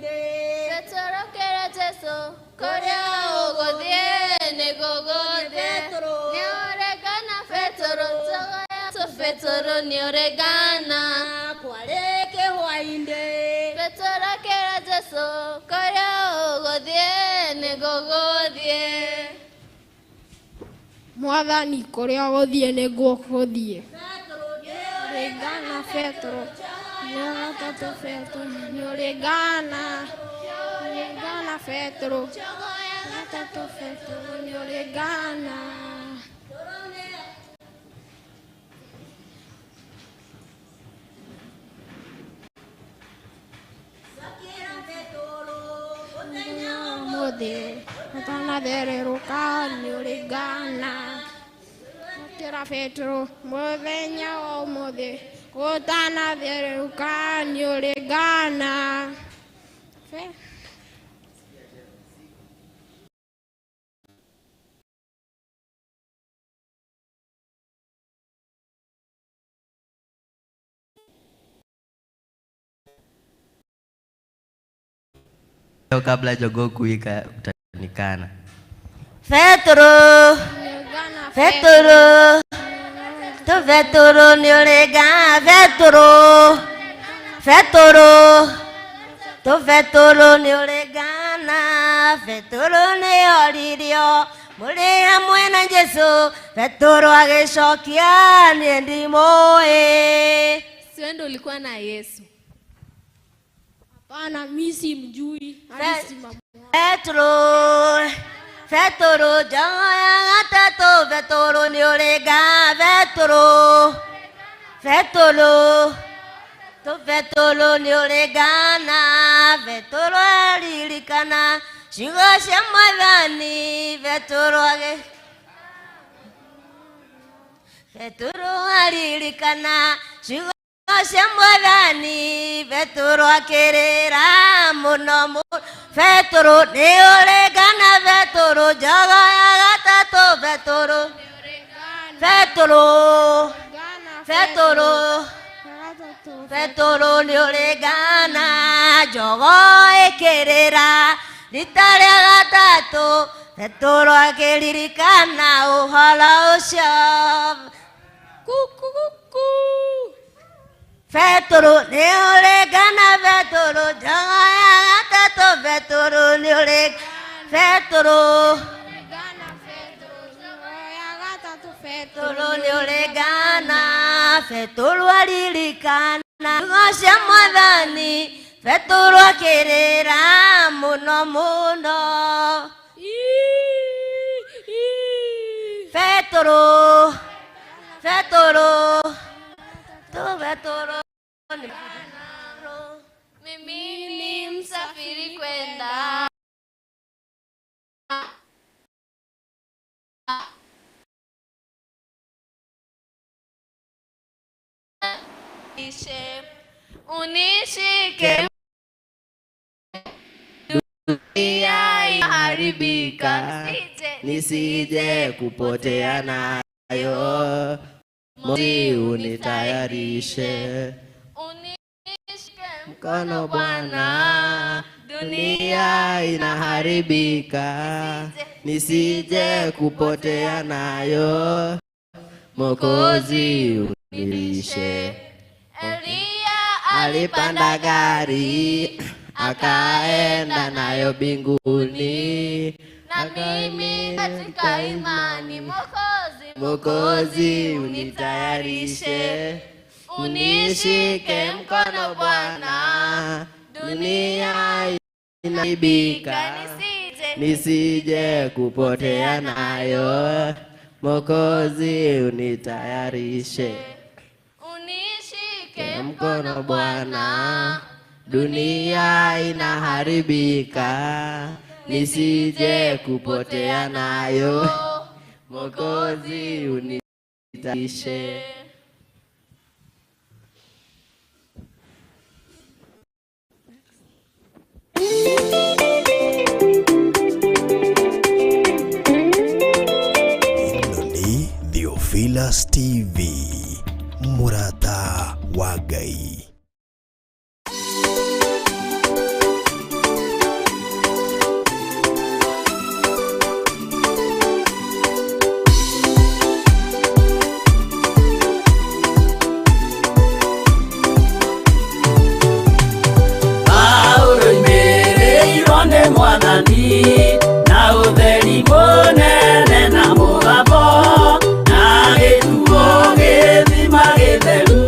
Petero kĩra Jesũ, kũrĩa ũgũthiĩ nĩngũgũthiĩ. Nĩũrĩngana Petero, njogo Petero nĩũrĩngana. Petero kĩra Jesũ, kũrĩa ũgũthiĩ nĩngũgũthiĩ. Mwathani kũrĩa ũgũthiĩ nĩguo ngũthiĩ. Nĩũrĩngana Petero, nĩ gatatũ Petero, nĩũrĩngana. Nĩũrĩngana Petero, gatatũ Petero, nĩũrĩngana. Ũmũthĩ ũtanathererũka nĩũrĩngana. Kĩra Petero mũthenya wa ũmũthĩ ũtanathererũka nĩũrĩngana. Leo kabla jogoo kuwika utanikana. Petero, Nĩũrĩngana Petero, tu Petero nĩũrĩnga Petero, Petero, tu Petero nĩũrĩngana, Petero nĩoririo mũrĩ hamwe na Jesũ, Petero agĩcokia niĩ ndimũĩ. Si wewe ndio ulikuwa na Yesu? Hapana, mimi simjui. Hadi simamu. Petero, Petero, njogo ya gatatũ, Petero nĩũrĩnga Petero, Petero, tu Petero nĩũrĩngana, Petero aririkana ciugo cia Mwathani, Petero agĩ Petero aririkana ciugo cia Mwathani, Petero akĩrĩra mũno mũno. Petero nĩũrĩngana Petero, njogo ya gatatũ Petero, Petero, Petero, Petero nĩũrĩngana, njogo ĩkĩrĩra rita rĩa gatatũ, Petero akĩririkana ũhoro ũcio. Kuku. Petero nĩũrĩngana Petero, njogo ya gatatũ Petero nĩũrĩ Petero, Gana Petero, njogo ya gatatũ Petero Petero nĩũrĩngana, Petero aririkana ciugo cia Mwathani, Petero akĩrĩra mũno mũno. Petero, Petero, tu Petero nĩ- Mimi ni msafiri kwenda Ishe, unishike dunia inaharibika, Nisije kupotea nayo, Mokozi unitayarishe. Unishike Mkono Bwana, dunia inaharibika, nisije kupotea nayo, Mokozi unilishe. Elia Alipanda gari akaenda nayo mbinguni, na mimi katika imani, Mwokozi, Mwokozi unitayarishe, unishike mkono Bwana, dunia inaharibika, nisije kupotea nayo, Mwokozi unitayarishe. Unishike Mkono Bwana, dunia inaharibika, nisije kupotea nayo, Mwokozi unitayarishe. Ĩno nĩ Theophilus TV, mũrata wa Ngai. Na ũtheri mũnene na mũgambo, na gĩtuo gĩthima gĩtheru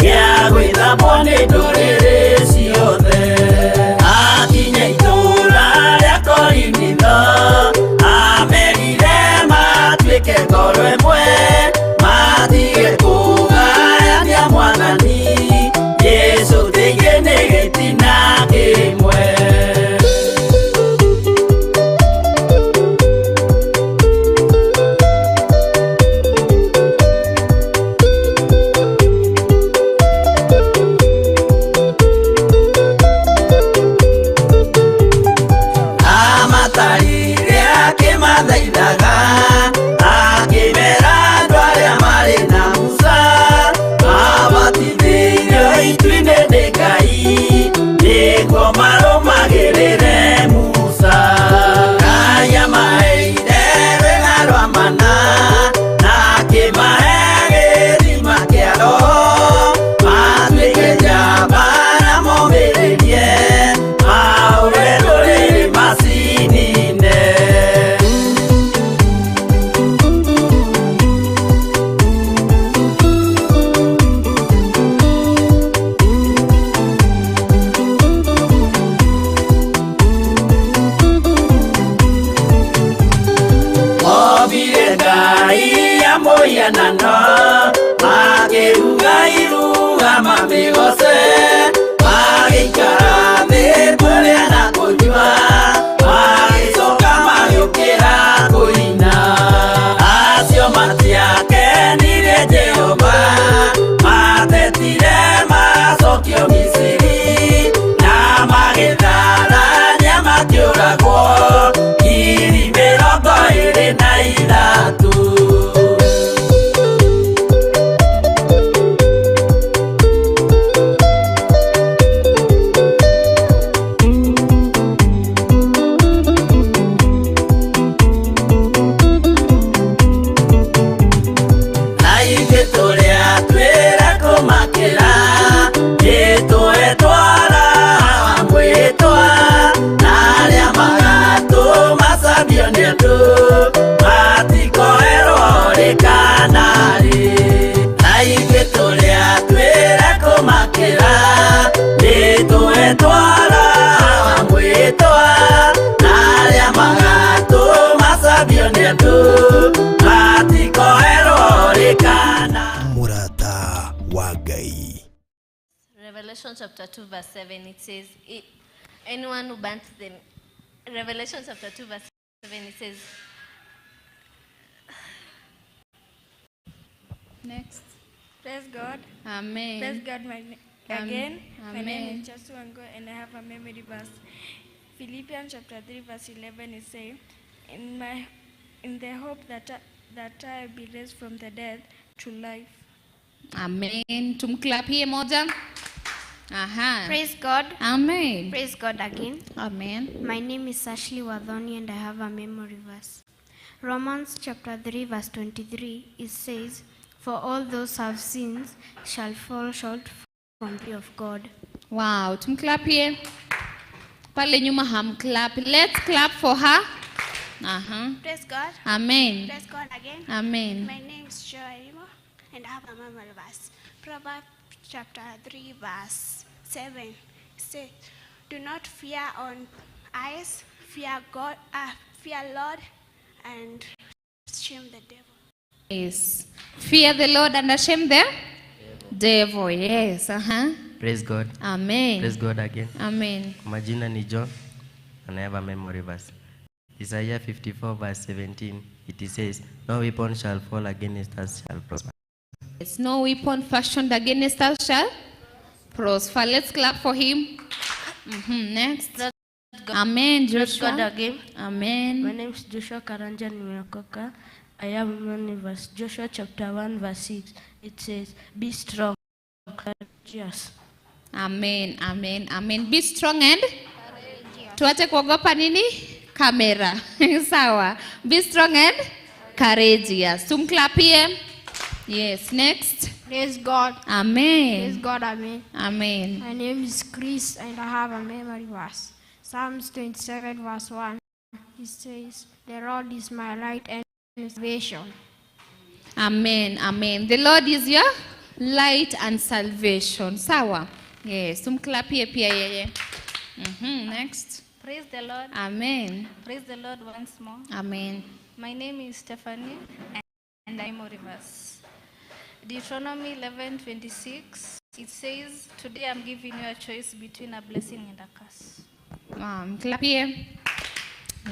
gĩa gwĩthambwo nĩ ndũrĩrĩ ciothe. Akinya itũũra rĩa Korinitho, amerire matuĩke ngoro ĩmwe, matige kũgayania Mwathani Jesũ thĩinĩ nĩ gĩtina kĩmwe. Amatarire akĩmathaithaga, akĩmera andũ arĩa marĩ na Musa mabatithĩirio itu-inĩ nĩ Ngai, nĩguo marũmagĩrĩre Musa. Ngai amaheire rwĩga rwa mana, na akĩmahe gĩthima kĩa Roho, matuĩke njamba na momĩrĩrie mahũre ndũrĩrĩ macinine. Mobire Ngai ya mũhianano, makĩruga iruga mamĩgoce, magĩikara thĩ kũrĩa na kũnyua, magĩcoka magĩũkĩra kũina. Acio matiakenirie Jehova, matetire macokio Misiri, na magĩtharania makĩũragwo 23,000. Na ithuĩ tũrĩa twĩra kũmakĩra, nĩtũhetwara wa mwĩtwa, na arĩa magatũmacambio nĩ andũ, matikoerwo rĩ kana rĩ. Na ithuĩ tũrĩa twĩra kũmakĩra, nĩtũhetwara wa mwĩtwa, na arĩa magatũmacambio nĩ andũ, matikoerwo rĩ kana. Mũrata wa Ngai. Revelation chapter 2, verse 7, it says, anyone who burns them. Revelation chapter 2, verse 7, it says, Next. Praise God. Amen. Praise God again. My name Amen. is Chasu Wango and I have a memory verse. Philippians chapter 3 verse 11 is saying, in the hope that I be raised from the dead to life. Amen. Tumklapie moja. Aha. Praise God. Amen. Praise God again. Amen. My name is Ashley Wadhoni and I have a memory verse. Romans chapter 3 verse 23, it says, For all those have sinned shall fall short from the glory of God. Wow, tumklapie. Pale nyuma hamclap. Let's clap for her. Aha. Praise God. Amen. Praise God again. Amen. My name is Joy Arimo and I have a memory verse. Proverbs chapter 3 verse 7 says, Do not fear on eyes, fear God, fear Lord, and shame the devil. Yes. Fear the Lord and shame the devil. Yes. Aha. Praise God. Amen. Praise God again. Amen. Kwa majina ni John and I have a memory verse. Isaiah 54 verse 17, it says, No weapon shall fall against us shall prosper. Yes, no weapon fashioned against us shall prosper. Let's clap for him. Next. God. Amen, Praise Joshua. God again. Amen. My name is Joshua Karanja Nimeokoka. I have a memory verse. Joshua chapter 1 verse 6. It says, Be strong, courageous. Amen, amen, amen. Be strong and tuache kuogopa nini? Kamera. Sawa. Be strong and courageous. Tumklapie. Yes, next. Praise God. Amen. Praise God, amen. Amen. My name is Chris and I have a memory verse. Psalms 27 verse 1. It says, The Lord is my light and salvation. Amen, amen. The Lord is your light and salvation. Sawa. Yes, tumklapie pia yeye. Next. Praise the Lord. Amen. Praise the Lord once more. Amen. My name is Stephanie and I'm Rivers. Deuteronomy 11:26, it says, "Today I'm giving you a choice between a blessing and a curse." Wow, mklapie.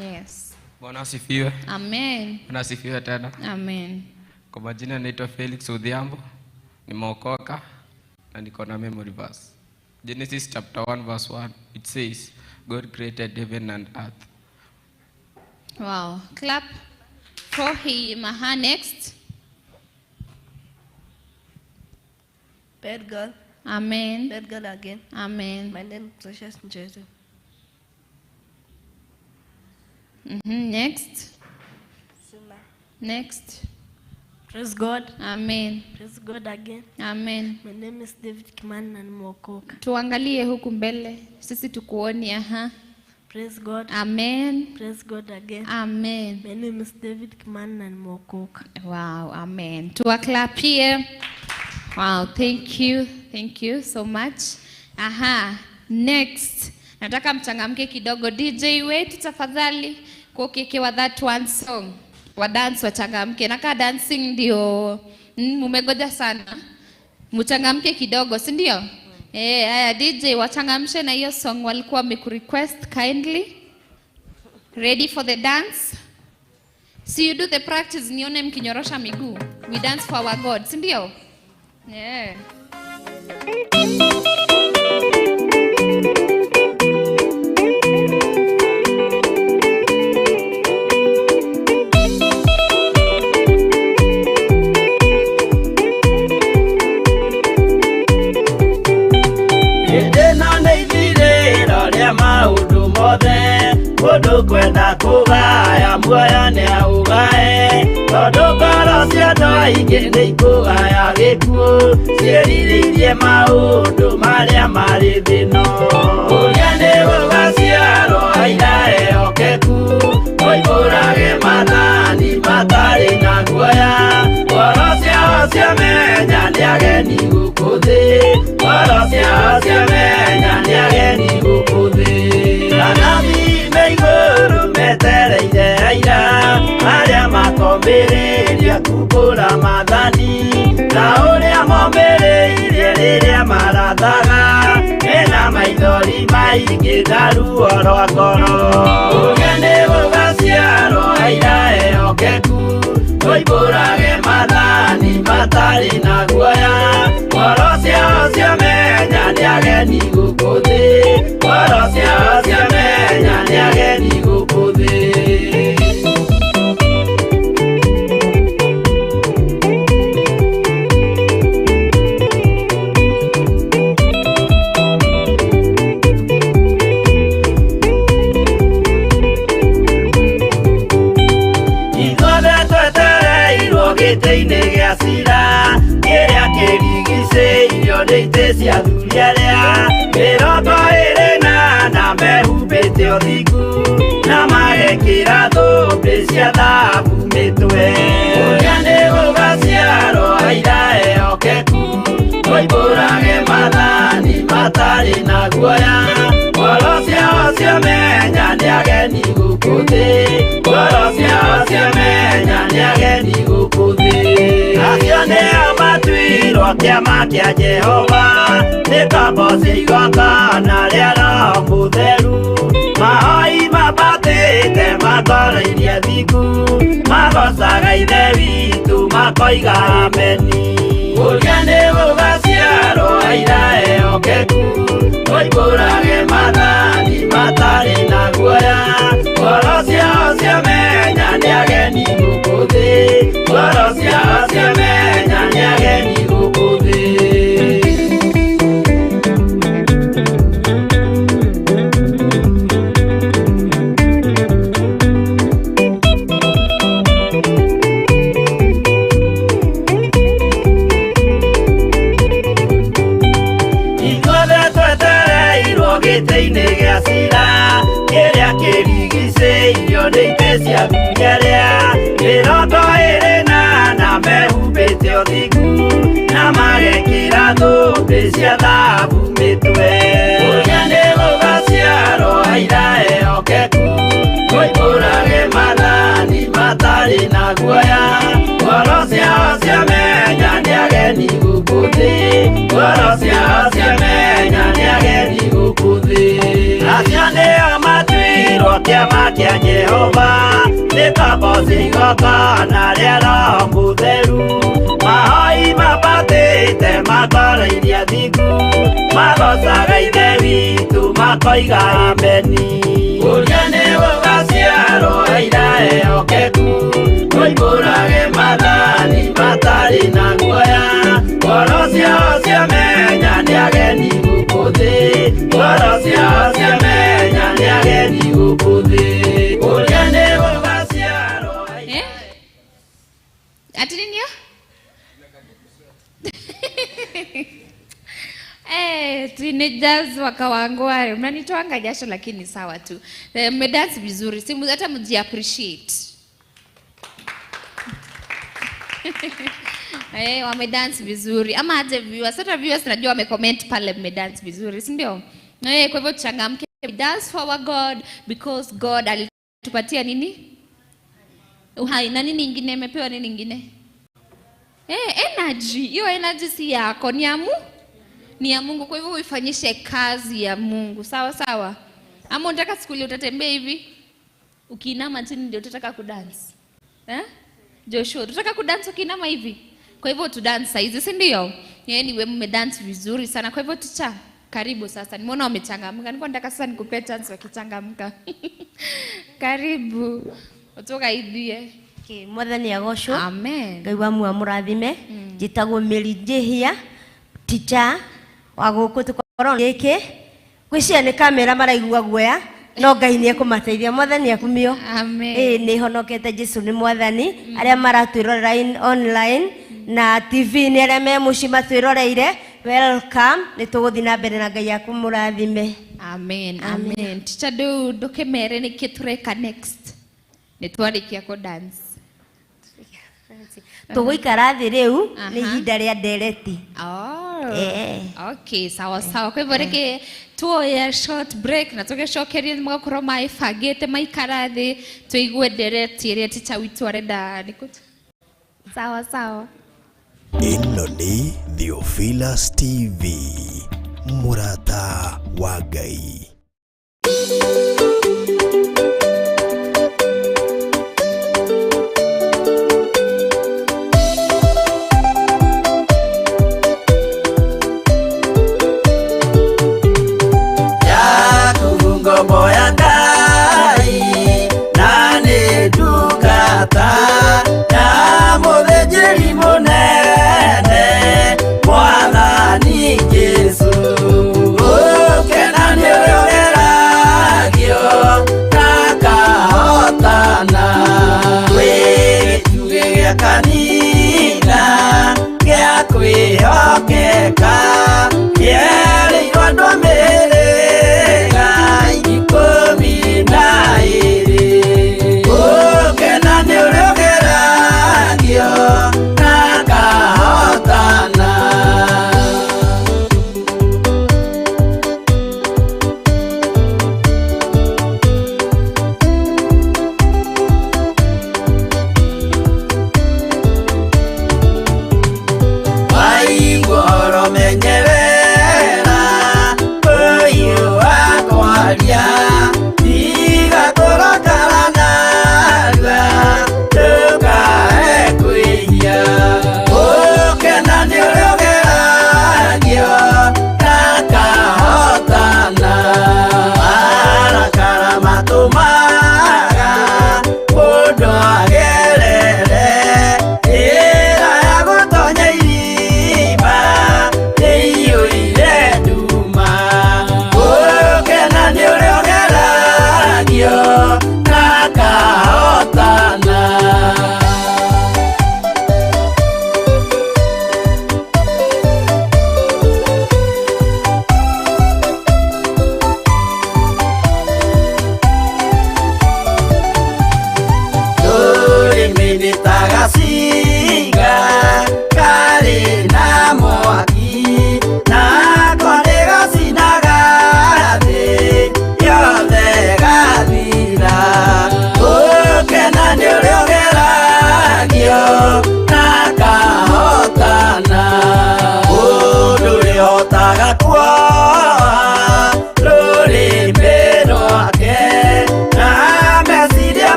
Yes. Bwana asifiwe. Amen. Bwana asifiwe tena. Amen. Kwa majina naitwa Felix Odhiambo, nimeokoka na niko na memory verse. Genesis chapter 1 verse 1, it says, God created heaven and earth. Wow. Clap for him. Aha, next. Bad girl. Amen. Bad girl again. Amen. My name is Precious Joseph. Next. Sima. Next. Praise God. Amen. Praise God again. Amen. My name is David Kimani na nimeokoka. Tuangalie huku mbele. Sisi tukuoni, aha. Praise God. Amen. Praise God again. Amen. My name is David Kimani na nimeokoka. Wow, amen. Tuwaklapie. Wow, thank you. Thank you so much. Aha, next. Nataka mchangamke kidogo. DJ wetu tafadhali kuokekewa that one song. Wa dance wachangamke. Naka dancing ndio mumegoja sana. Mchangamke kidogo, si ndio? Eh, haya DJ wachangamshe na hiyo song walikuwa wamekurequest kindly. Ready for the dance? See you do the practice, nione mkinyorosha miguu. We dance for our God, si ndio? Yeah. Hĩndĩ ĩno nĩ ithirĩro rĩa maũndũ mothe, mũndũ kwenda kũgaya muoyo nĩaũgae, tondũ ngoro cia andũ aingĩ nĩikũgaya gĩkuũ, ciĩrirĩirie maũndũ marĩa marĩ thĩ ĩno. Ũrĩa nĩ gũgaciarwo aira ehokeku, moimbũrage maathani matarĩ na guoya, ngoro ciao ciamenya nĩ ageni gũkũ thĩ, ngoro ciao ciamenya nĩ ageni gũkũ thĩ. Anabii me igũrũ metereire aira, arĩa makombĩrĩria kumbũra maathani, ta ũrĩa mombĩrĩirie rĩrĩa marathaga, mena maithori maingĩ na ruo rwa ngoro. Ũrĩa nĩ gũgaciarwo aira ehokeku, moimbũrage maathani matarĩ na guoya, ngoro ciao ciamenya nĩ ageni gũkũ thĩ, ngoro ciao ciamenya nĩ ageni gũkũ thĩ. Ithuothe twetereirwo gĩtĩ-inĩ gĩa cira, kĩrĩa kĩrigicĩirio nĩ itĩ cia athuri arĩa 24 mehumbĩte ũthingu, na magekĩra thũmbĩ cia thahabu mĩtwe. Ũrĩa nĩ gũgaciarwo aira ehokeku, moimbũrage maathani matarĩ na guoya, ngoro ciao ciamenya nĩ ageni gũkũ thĩ, ngoro ciao ciamenya nĩ ageni gũkũ thĩ. Acio nĩo matuirwo kĩama kĩa Jehova, nĩ kamboci igongona rĩa Roho Mũtheru, mahoi mambatĩte matoroirie thingu, magocaga Ithe witũ makoiga ameni. Ũrĩa nĩ gũgaciarwo aira ehokeku, moimbũrage maathani matarĩ na guoya, ngoro ciao ciamenya nĩ ageni gũkũ thĩ, ngoro ciao ciamenya nĩ ageni gũkũ thĩ. Ithuothe twetereirwo gĩtĩ-inĩ gĩa cira, kĩrĩa kĩrigicĩirio Cia thahabu mĩtwe. Ũrĩa nĩ gũgaciarwo aira ehokeku, moimbũrage maathani matarĩ na guoya. Ngoro ciao ciamenya nĩ ageni gũkũ thĩ, ngoro ciao ciamenya nĩ ageni gũkũ thĩ. Acio nĩo matuirwo kĩama kĩa Jehova, nĩ komboci igongona rĩa Roho Mũtheru. Mahoi mambatĩte makoroirie athingu, magocaga Ithe witũ makoiga ameni. Ũrĩa nĩ gũgaciarwo aira ehokeku, moimbũrage maathani matarĩ na guoya. Ngoro ciao ciamenya nĩ ageni gũkũ thĩ, ngoro ciao ciamenya nĩ ageni gũkũ thĩ. Ũrĩa nĩ gũgaciarwo. Eh? Ati nini hiyo? Eh, teenagers wakawangware. Mnanitoanga jasho lakini sawa tu. Eh, mmedance vizuri. Simu hata mji appreciate. Eh, wamedance vizuri. Ama aje viewers, hata viewers najua wamecomment pale mmedance vizuri, si ndio? Eh, kwa hivyo tuchangamke. We dance for our God because God alitupatia nini? Uhai. Na nini ingine imepewa nini ingine? Eh, energy. Hiyo energy si yako, ni ya ni ya Mungu. Kwa hivyo uifanyishe kazi ya Mungu. Sawa sawa. Ama unataka siku ile utatembea hivi ukiinama chini ndio utataka kudance. Eh? Joshua, utataka kudance ukiinama hivi? Kwa hivyo tu dance saizi, si ndio? Anyway, mmedance vizuri sana. Kwa hivyo ticha, karibu sasa. Nimeona wamechangamka. Nilikuwa nataka sasa nikupee chance wakichangamka. Karibu. Utoka idhie. Okay, mwathani agocwo. Amen. Ngai wa muoyo mũrathime. Njĩtagwo Mary Njihia, teacher wa gũkũ tũkorwo gĩkĩ. Ngwĩciria nĩ kamera maraigua guoya, no Ngai nĩ ekũmateithia. Mwathani akumio. Amen. Ĩĩ nĩ honokete Jesu nĩ mwathani. Arĩa maratwĩrorera online na TV nĩ arĩa me mũciĩ matwĩroreire, welcome. Nĩ tũgũthiĩ na mbere na Ngai akũmũrathime. Amen. Amen. Teacher ndu ndũkĩmere nĩkĩ tũreka next. Nĩ twarĩkia kũ dance. Tũgũikara thĩ rĩu nĩ ihinda rĩa ndereti. Oh. Eh. Okay, sawa sawa. Kwa hivyo reke tuoye short break na tũgĩcokerie magakorwo maĩbangĩte maikara thĩ tũigue ndereti ĩrĩa teacher witũ arenda nĩkũ. Sawa sawa. Ĩno nĩ Theophilus TV, mũrata wa Ngai. Yaku ngombo ya Ngai na nĩ ndungata ya mũthĩnjĩri mũnene Mwathani Jesũ. Gũkena nĩ ũrĩa ũgeragio na akahotana. Wĩ gĩtugĩ gĩa kanitha gĩa kwĩhokeka, kĩerĩirwo andũ a mĩhĩrĩga.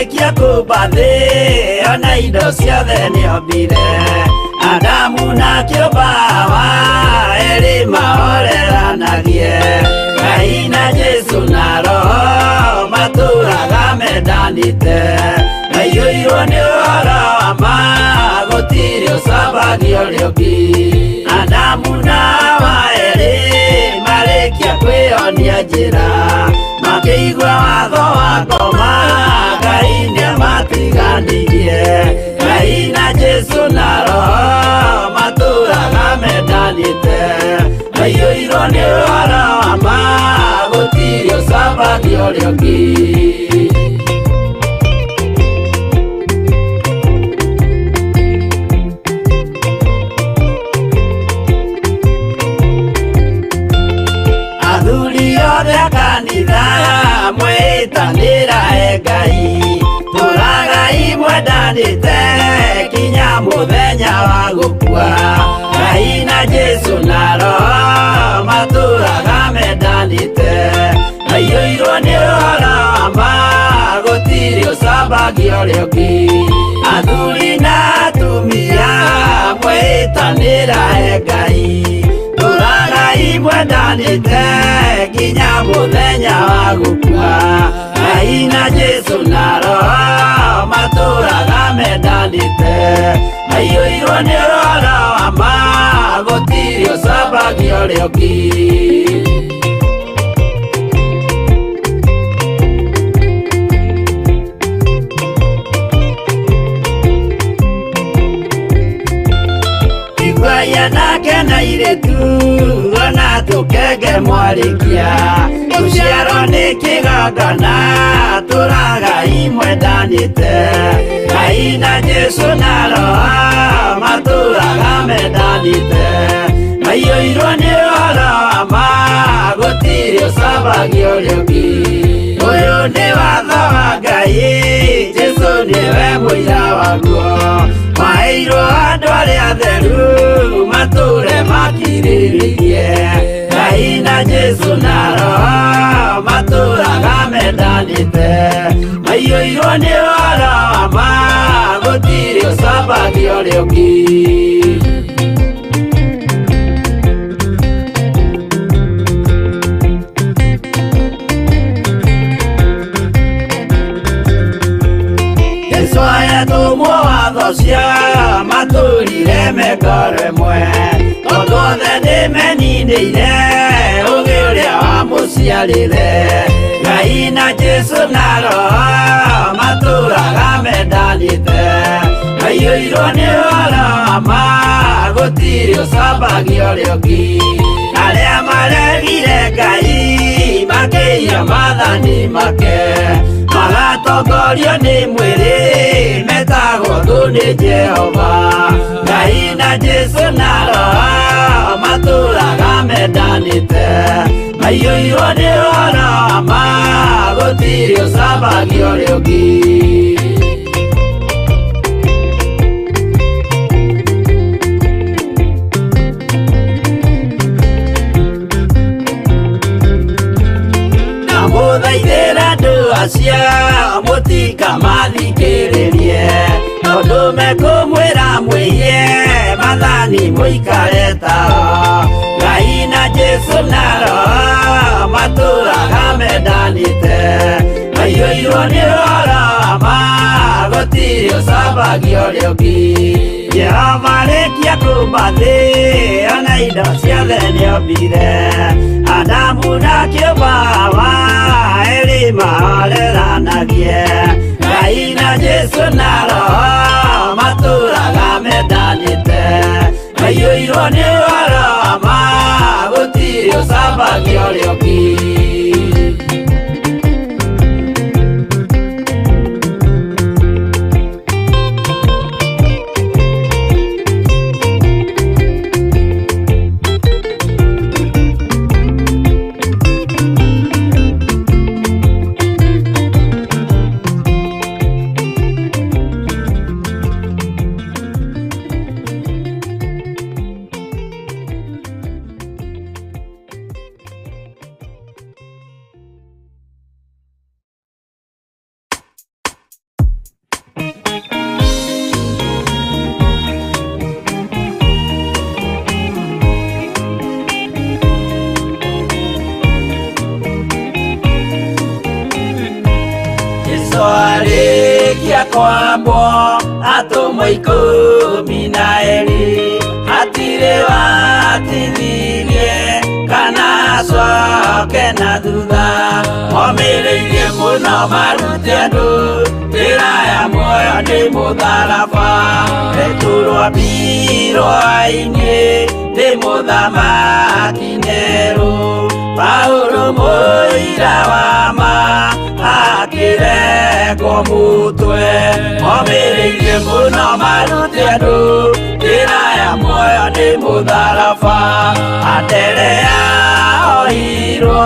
Arĩkia kũmba thĩ ona indo ciothe nĩombire Adamu na kĩũmba Hawa erĩ mahoreranagie Ngai na Jesũ na Roho matũraga mendanĩte Maiyũirwo nĩ ũhoro wa ma gũtirĩ ũcambagia ũrĩa ũngĩ Adamu na Hawa erĩ marĩkia kwĩyonia njĩra makĩigua watho wa ngoma Ngai nĩamatiganirie Ngai na Jesũ na Roho matũraga mendanĩte maiyũirwo nĩ ũhoro wa ma gũtirĩ ũcambagia ũrĩa ũngĩ. Athuri othe a kanitha mwĩtanĩra e Ngai tũragai mwendanĩte kinya mũthenya wa gũkua Ngai na Jesũ na Roho matũraga mendanĩte maiyũirwo nĩ ũhoro wa ma gũtirĩ ũcambagia ũrĩa ũngĩ Athuri na atumia mwĩtanĩra e Ngai tũragai mwendanĩte nginya mũthenya wa gũkua Ngai na Jesũ na Roho matũraga mendanĩte maiyũirwo nĩ ũhoro wa ma gũtirĩ ũcambagia ũrĩa ũngĩ. Iguaia nake na irĩtu ona tũkenge mwarĩkia gũciarwo nĩ kĩgongona tũragai mwendanĩte Ngai na Jesũ na Roho matũraga mendanĩte maiyũirwo nĩ ũhoro wa ma gũtirĩ ũcambagia ũrĩa ũngĩ Ũyũ nĩ watho wa Ngai Jesũ nĩwe mũira waguo maheirwo andũ arĩa atheru matũre makirĩrĩirie Ngai na Jesũ na Roho matũraga mendanĩte maiyũirwo nĩ ũhoro wa ma gũtirĩ ũcambagia ũrĩa ũngĩ. Jesũ ayatũmwo watho cia matũrire mekore mwe tondũ othe nĩmeninĩire ũgĩ ũrĩa wamũciarire Ngai na Jesũ na Roho matũraga mendanĩte maiyũirwo nĩ ũhoro wa ma gũtirĩ ũcambagia ũrĩa ũngĩ Arĩa maregire Ngai makĩiya maathani make magatongorio nĩ mwĩrĩ metagwo thũ nĩ Jehova Ngai na Jesũ na Roho matũraga mendanĩte maiyũirwo nĩ ũhoro wa ma gũtirĩ ũcambagia ũrĩa ũngĩ. Ndamũthaithĩra andũ acio mũtikamathikĩrĩrie tondũ mekũmwĩra mwĩiye maathani mũikare tao Ngai na Jesũ na Roho matũraga mendanĩte maiyũirwo nĩ ũhoro wa ma gũtirĩ ũcambagia ũrĩa ũngĩ Jehova arĩkia kũmba thĩ ona indo ciothe nĩombire Adamu na kĩũmba Hawa erĩ mahoreranagie Ngai na Jesũ na Roho matũraga mendanĩte maiyũirwo nĩ ũhoro wa ma gũtirĩ ũcambagia ũrĩa ũngĩ. Arĩkia kwambwo atũmwo 12 hatirĩ watithirie kana acoke na thutha. Momĩrĩirie mũno marute andũ njĩra ya muoyo nĩ mũtharaba. Petero ambirwo ainĩ nĩ mũthamaki Nero. Paulo mũira wa ma akĩrengwo mũtwe. Momĩrĩirie mũno marute andũ njĩra ya muoyo nĩ mũtharaba. Anderea ohirwo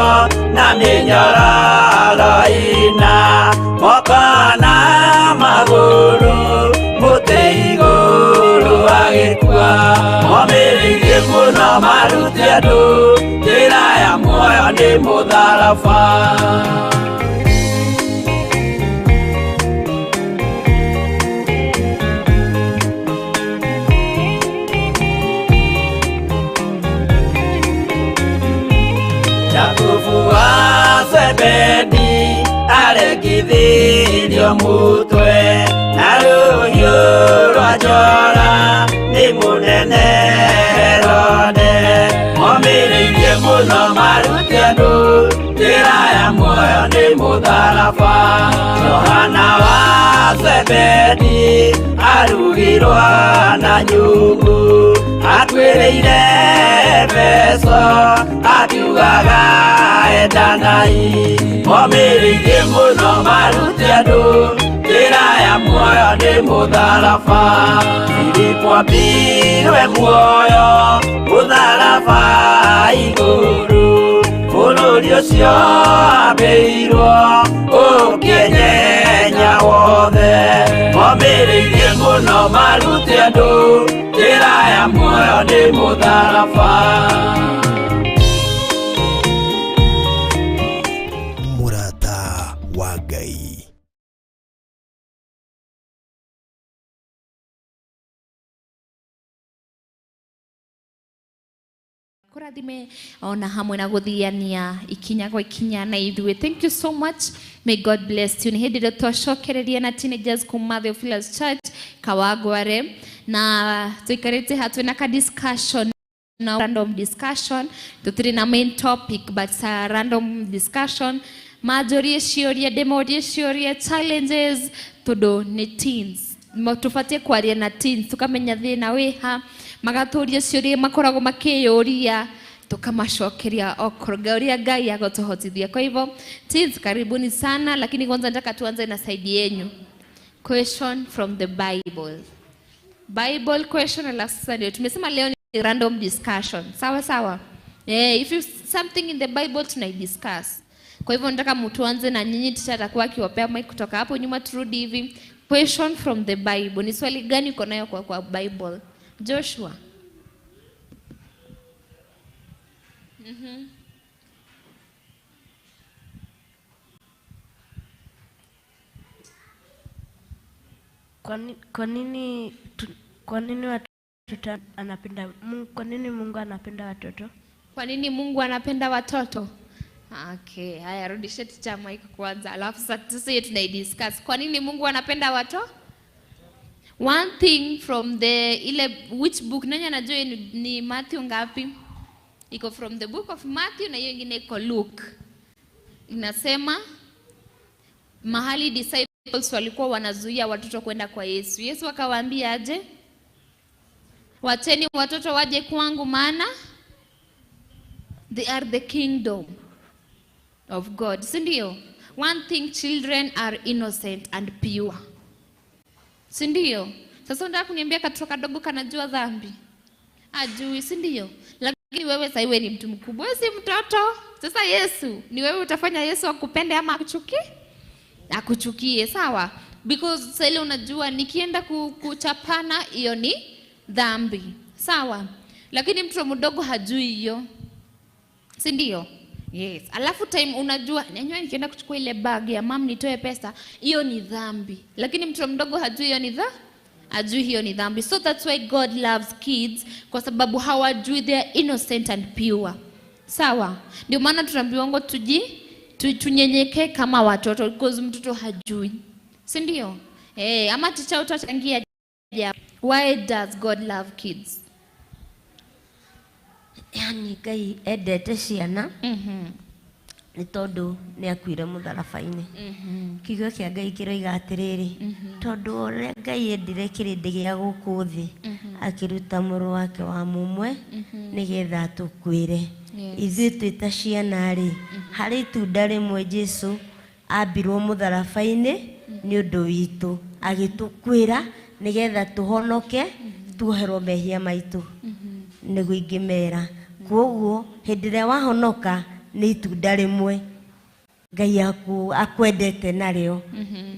na mĩnyororo ĩna moko na magũrũ mũtĩ igũrũ agĩkua. Momĩrĩirie mũno marute andũ njĩra ya muoyo nĩ mũtharaba. Jakubu wa Zebedi aregithirio mutwe na rũhiũ rwa njora nĩ mũnene Herode. Momĩrĩirie mũno marute andũ njĩra ya muoyo nĩ mũtharaba. Johana wa Zebedi arugirwo na nyungu atuĩrĩire Efeso akiugaga endanai. Momĩrĩirie mũno marute andũ njĩra ya muoyo nĩ mũtharaba. Filipo ambirwe muoyo mũtharaba igũrũ bũrũri ũcio ambĩirwo ũkĩenyenya wothe. Momĩrĩirie mũno marute andũ njĩra ya muoyo nĩ mũtharaba. Mũrata wa Ngai. Kũrathime ona hamwe na gũthiania ikinya kwa ikinya na ithuĩ. Thank you so much. May God bless you. Nĩ hĩndĩ ĩrĩa twacokereria na teenagers kuma Theophilus Church Kawangware na tũikarĩte haha twĩna ka discussion na random discussion. Tũtirĩ na main topic but a random discussion. Manjũrie ciũria, ndĩmorie ciũria, challenges tondũ nĩ teens. Tũbatiĩ kwaria na teens tũkamenya thĩna wĩha, magatũria ciũria makoragwo makĩyũria tukamacokeria okorwo ũrĩa Ngai agũtũhotithia. Kwa hivyo teens, karibuni sana, lakini kwanza nataka tuanze na side yenyu. Question from the Bible. Bible question, alafu sasa ndio tumesema leo ni random discussion. Sawa sawa. If you something in the Bible tunaidiscuss. Kwa hivyo nataka mtuanze na nyinyi, teacher atakuwa akiwapea mic kutoka hapo nyuma turudi hivi. Question from the Bible. Ni swali gani uko nayo kwa Bible? Joshua. Kwa nini watoto anapenda Mungu? Kwa nini Mungu anapenda watoto? Kwa nini Mungu anapenda watoto? Okay, haya rudishe teacher mic kwanza. Alafu sasa hiyo tunaidiscuss. Kwa nini Mungu anapenda watoto? One thing from the ile which book nani anajua ni Matthew ngapi? Iko from the book of Matthew na hiyo ingine iko Luke. Inasema mahali disciples walikuwa wanazuia watoto kwenda kwa Yesu. Yesu akawaambia aje? Wacheni watoto waje kwangu maana they are the kingdom of God. Si ndio? One thing, children are innocent and pure. Si ndio? Sasa unataka kuniambia katoto kadogo kanajua dhambi? Ajui, si ndio? Lakini wewe sasa wewe ni mtu mkubwa, wewe si mtoto. Sasa Yesu, ni wewe utafanya Yesu akupende ama akuchukie? Akuchukie, sawa? Because sasa ile unajua nikienda kuchapana hiyo ni dhambi. Sawa? Lakini mtoto mdogo hajui hiyo. Si ndio? Yes. Alafu time unajua nyanyo nikienda kuchukua ile bag ya mam nitoe pesa, hiyo ni dhambi. Lakini mtoto mdogo hajui hiyo ni dhambi. Hajui hiyo ni dhambi. So that's why God loves kids, kwa sababu hawajui, they are innocent and pure. Sawa? Ndio maana tunaambiwa tunyenyekee kama watoto because mtoto hajui. Si ndio? Ama teacher utachangia. Why does God love kids? Yani Ngai endete ciana nĩ tondũ nĩ akuire mũtharaba-inĩ. Kiugo kĩa Ngai kĩroiga atĩrĩrĩ, tondũ ũrĩa Ngai endire kĩrĩndĩ gĩa gũkũ thĩ, akĩruta mũrũ wake wa mũmwe nĩgetha atũkuĩre. Ithuĩ twĩ ta ciana rĩ, harĩ itunda rĩmwe Jesu ambirwo mũtharaba-inĩ nĩ ũndũ witũ, agĩtũkuĩra nĩgetha tũhonoke, tuoherwo mehia maitũ. Nĩguo ingĩmera. Kwoguo hĩndĩ ĩrĩa wahonoka nĩ itunda rĩmwe Ngai akwendete narĩo.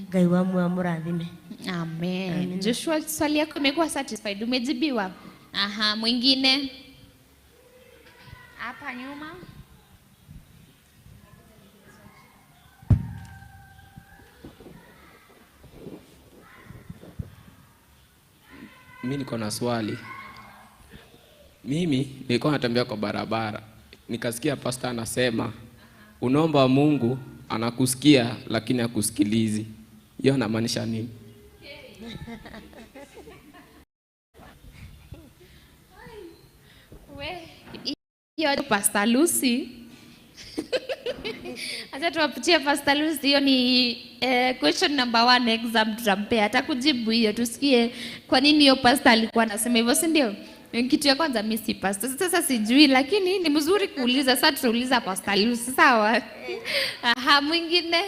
Ngai wa muoyo amũrathime. Amen. Amen. Joshua, swali yako imekuwa satisfied, umejibiwa. Aha, mwingine hapa nyuma. Mimi niko na swali. Mimi nilikuwa natembea kwa barabara, nikasikia pastor anasema unaomba Mungu anakusikia lakini hakusikilizi. Hiyo anamaanisha nini? We, hiyo Pastor Lucy. Acha tuwapitie Pastor Lucy. Hiyo ni question number 1 exam tutampea. Atakujibu hiyo, tusikie kwa nini hiyo pastor alikuwa anasema hivyo, si ndio? Kitu ya kwanza mimi si pastor. Sasa sijui, lakini ni mzuri kuuliza. Sasa tutauliza Pastor Lucy, sawa? Aha, mwingine.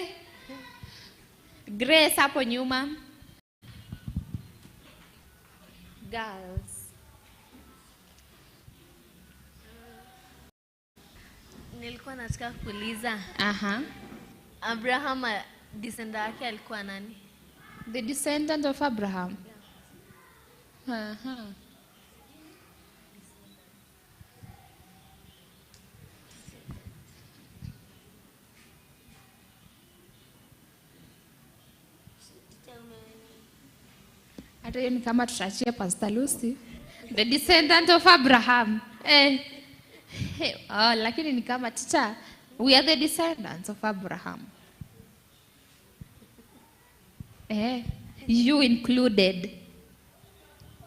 Grace hapo nyuma. Girls. Nilikuwa nataka kuuliza. Aha. Abraham descendant yake alikuwa nani? The descendant of Abraham. Yeah. Aha. Hata hiyo ni kama tutachia Pastor Lucy. The descendant of Abraham. Oh, lakini ni kama teacher, we are the descendants of Abraham. You included.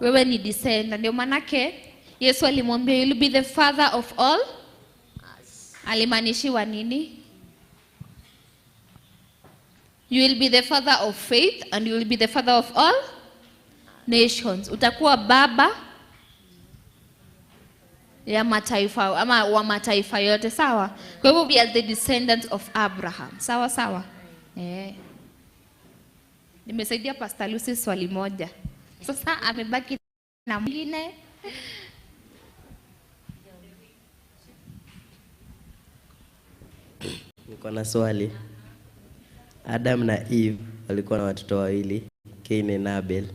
Wewe ni descendant. Ndio manake Yesu alimwambia you will be the father of all. Alimaanishiwa nini? You will be the father of faith and you will be the father of all nations. Utakuwa baba ya mataifa ama wa mataifa yote, sawa? Kwa hivyo we are the descendants of Abraham. Sawa sawa. Nimesaidia Pastor Lucy swali moja. Sasa amebaki na mwingine. Niko na swali. Adam na Eve walikuwa na watoto wawili, Cain na Abel.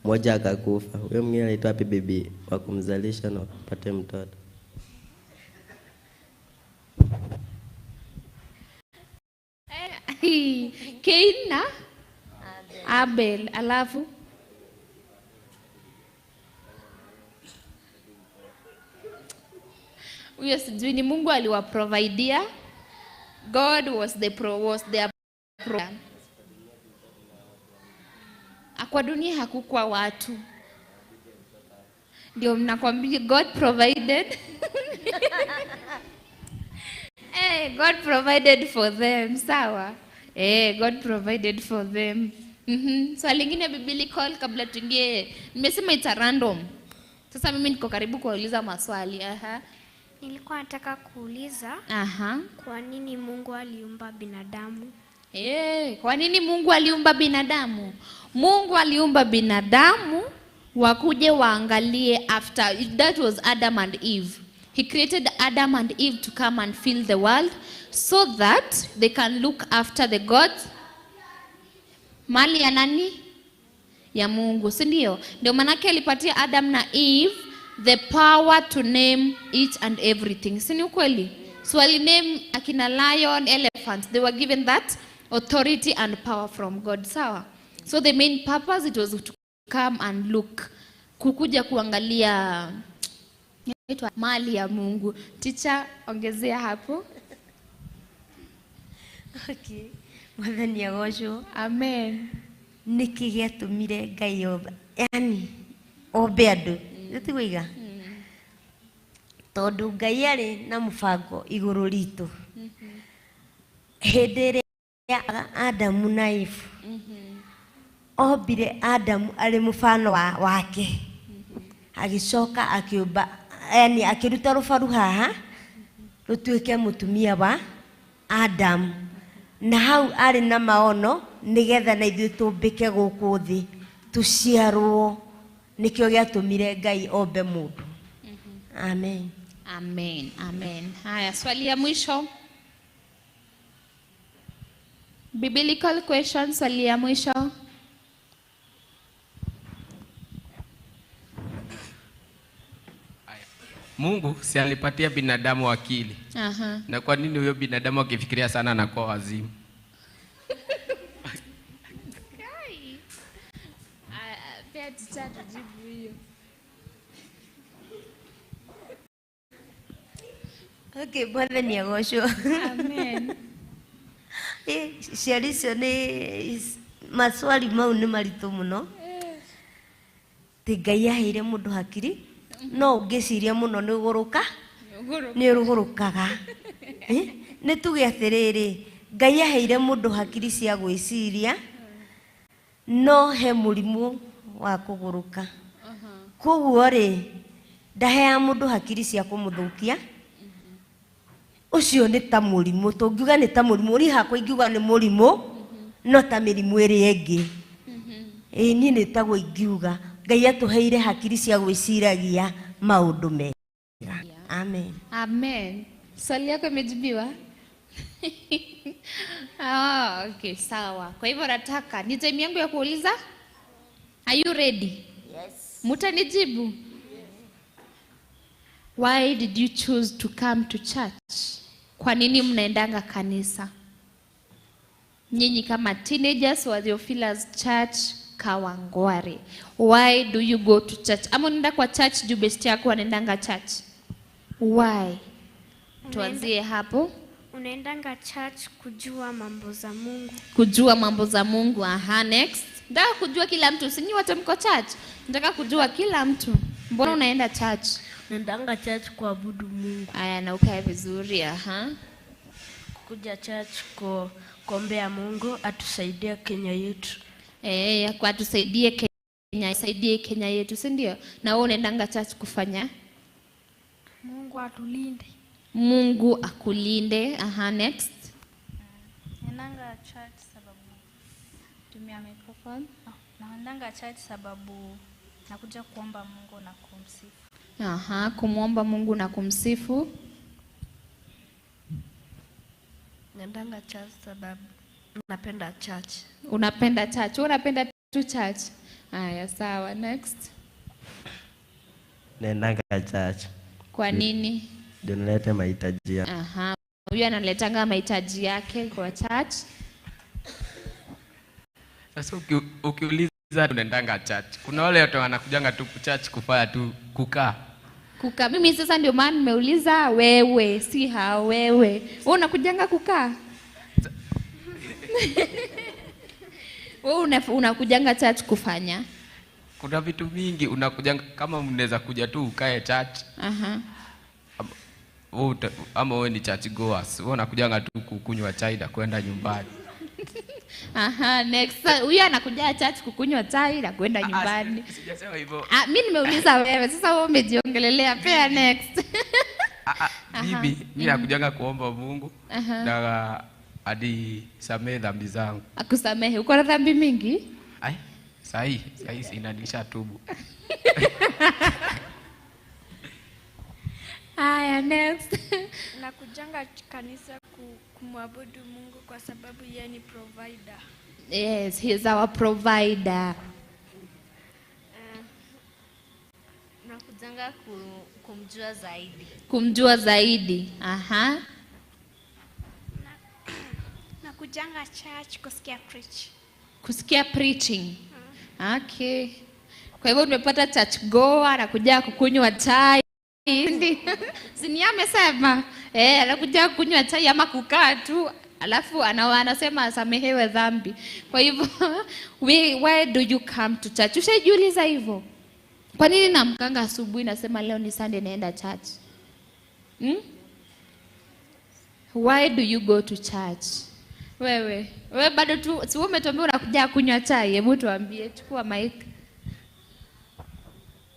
Mmoja akakufa. Huyo mwingine alitoa wapi bibi wa kumzalisha na apate mtoto? Cain na Abel, alafu huyo sijui ni Mungu aliwaprovidea. God was the was their pro. Kwa dunia hakukuwa watu. Ndio mnakwambia God provided. God provided for them, sawa? God provided for them. Swali lingine biblical kabla tuingie. Nimesema it's a random. Sasa mimi niko karibu kuuliza maswali. Aha. Nilikuwa nataka kuuliza. Aha. Kwa nini Mungu aliumba binadamu? Kwa nini Mungu aliumba binadamu? Mungu aliumba binadamu wakuje waangalie after. That was Adam and Eve. He created Adam and Eve to come and fill the world so that they can look after the gods. Mali ya nani? Ya Mungu, si ndio? Ndio manake alipatia Adam na Eve the power to name each and everything. Si ni ukweli? So aliname akina lion, elephant. They were given that authority and power from God. Sawa? So the main purpose, it was to come and look. Kukuja kuangalia mali ya Mungu. Teacher, ongezea hapo. Okay. Mwathani agocwo. Amen. Nĩkĩ gĩatũmire Ngai ombe, yani ombe andũ? Nĩtiguiga? Tondũ Ngai arĩ na mũbango igũrũ ritũ. Hĩndĩ ĩrĩa Adamu na Eve ombire Adamu arĩ mũbano wake, agĩcoka akĩũmba, yani akĩruta rũbaru haha rũtuĩke mũtumia wa Adamu, na hau arĩ na maono nĩgetha na ithuĩ tũmbĩke gũkũ thĩ tũciarwo. Nĩkĩo gĩatũmire Ngai ombe mũndũ. Amen. Amen, amen. Haya, swali ya mwisho. Biblical question, swali ya mwisho. Mungu si alipatia binadamu akili. Aha. Na kwa nini huyo binadamu akifikiria sana anakuwa wazimu? Pea teacher tujibu hiyo. Okay, Bwana ni agocwo. Amen. Ciari icio nĩ maswali mau nĩ maritũ mũno. Ti Ngai aheire mũndũ hakiri, no ũngĩciria mũno nĩ ũgũrũka, nĩ ũrũgũrũkaga. Nĩ tuge atĩrĩrĩ, Ngai aheire mũndũ hakiri cia gwĩciria, no he mũrimũ wa kũgũrũka. Koguo rĩ, ndaheaga mũndũ hakiri cia kũmũthũkia. Ũcio nĩ ta mũrimũ, tũngiuga nĩ ta mũrimũ, niĩ hakwa ingiuga nĩ mũrimũ, no ta mĩrimũ ĩrĩa ĩngĩ. Ĩĩ, niĩ nĩ taguo ingiuga. Ngai atũheire hakiri cia gwĩciragia maũndũ mega. Amen. Amen. Swali yako imejibiwa? Ah, okay, sawa. Kwa hivyo nataka ni time yangu ya kuuliza. Are you ready? Yes. Mutanijibu? Yes. Why did you choose to come to church? Kwa nini mnaendanga kanisa? Nyinyi kama teenagers wa Theophilus Church Kawangware, why do you go to church? Ama unaenda kwa church juu best yako anaendanga church? Why? Tuanzie hapo. Unaendanga church kujua mambo za Mungu. Kujua mambo za Mungu. Aha, next. Nataka kujua kila mtu. Si nyinyi wote mko church? Nataka kujua kila mtu. Mbona unaenda church? Naendanga church kuabudu Mungu. Aya, na ukae vizuri. Aha. Kuja church kuombea Mungu atusaidie Kenya yetu. Kwa atusaidie Kenya, saidie Kenya yetu, si ndio? Na wewe unaendanga church kufanya? Mungu atulinde. Mungu akulinde. Aha, next. Naendanga church sababu tumia microphone. Naendanga church sababu nakuja kuomba Mungu na kumsifu. Aha, kumuomba Mungu na kumsifu. Naendanga church sababu napenda church. Unapenda church. Wewe unapenda tu church. Haya, sawa, next. Naendanga church. Kwa nini? Ndio nilete mahitaji yake. Aha, huyu analetanga mahitaji yake kwa church. Sasa ukiuliza unaendanga church, kuna wale watu wanakujanga tu church kufanya tu kukaa. Kukaa. Mimi sasa ndio maana nimeuliza wewe, si hao wewe. Wewe unakujanga kukaa? Wewe unakujanga church kufanya? Kuna vitu vingi unakujanga, kama mnaweza kuja tu ukae church. Aha. Ama wewe ni church goers. Wewe unakujanga tu kukunywa chai na kwenda nyumbani. Aha, next. Huyu anakuja church kukunywa chai na kwenda nyumbani. Sijasema hivyo. Mimi nimeuliza wewe. Sasa wewe umejiongelelea. Pea next. Bibi, mimi nakujanga kuomba Mungu na hadi samehe dhambi zangu. Akusamehe. Uko na dhambi mingi? Ai, sahi inadilisha tubu. Aya, next. Nakujanga kanisa kumwabudu Mungu kwa sababu yeye ni provider. Yes, he is our provider. Nakujanga kumjua zaidi. Kumjua zaidi. Aha. Nakujanga church kusikia preach. Kusikia preaching. Okay. Kwa hivyo tumepata church goer anakuja kukunywa chai. Si ni amesema anakuja kunywa chai ama kukaa tu. Alafu anasema asamehewe dhambi. Kwa hivyo why do you come to church? Ushajiuliza hivyo? Kwa nini naamkanga asubuhi nasema leo ni Sunday naenda church? Why do you go to church? Wewe bado tu si wewe umetuambia unakuja kunywa chai, hebu tuambie, chukua mic.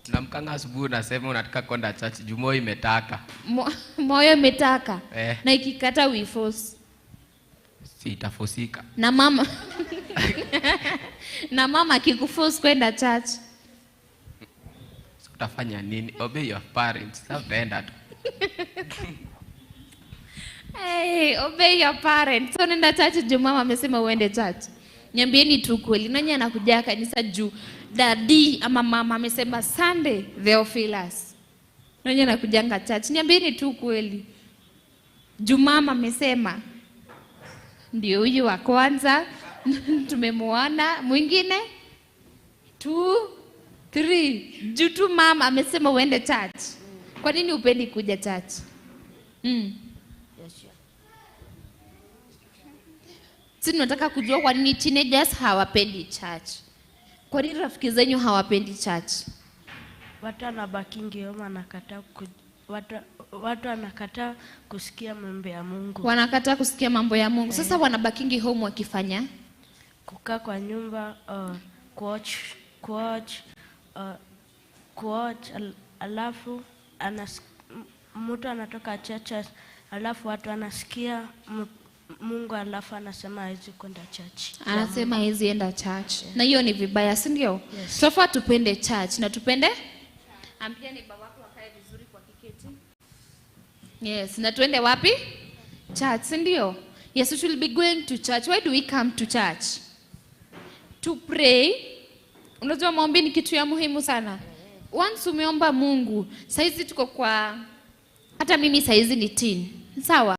Namkanga asubuhi unasema unataka kwenda church, juu moyo imetaka. Moyo imetaka. Na ikikata we force. Si itafosika. Na mama na mama akikuforce kwenda church. So utafanya nini? Obey your parents. Sasa utaenda tu. Hey, obey your parents. So nenda church juu mama amesema uende church. Niambieni tu kweli, nani anakuja kanisa juu daddy ama mama amesema Sunday Theophilus? Nani anakujanga church? Niambieni tu kweli. Juu mama amesema. Ndio huyu wa kwanza tumemuona, mwingine 2 3. Juu tu mama amesema uende church. Kwa nini upendi kuja church? Sisi tunataka kujua kwa nini teenagers hawapendi church. Kwa nini rafiki zenyu hawapendi church? Watu wanabakingi home, watu wanakataa kusikia mambo ya Mungu. Wanakataa kusikia mambo ya Mungu. Sasa wanabakingi home wakifanya? Kukaa kwa nyumba, kuwatch, alafu mtu anatoka church, alafu watu wanasikia Mungu, alafu anasema hawezi kwenda church. Anasema hawezi enda church. Yeah. Na hiyo ni vibaya, si ndio? Yes. Sofa tupende church na tupende? Ambia ni babako akae vizuri kwa kiketi. Yes, na tuende wapi? Church, si ndio? Yes, we should be going to church. Why do we come to church? To pray. Unajua maombi ni kitu ya muhimu sana. Once umeomba Mungu, saizi tuko kwa, hata mimi saizi ni teen. Sawa?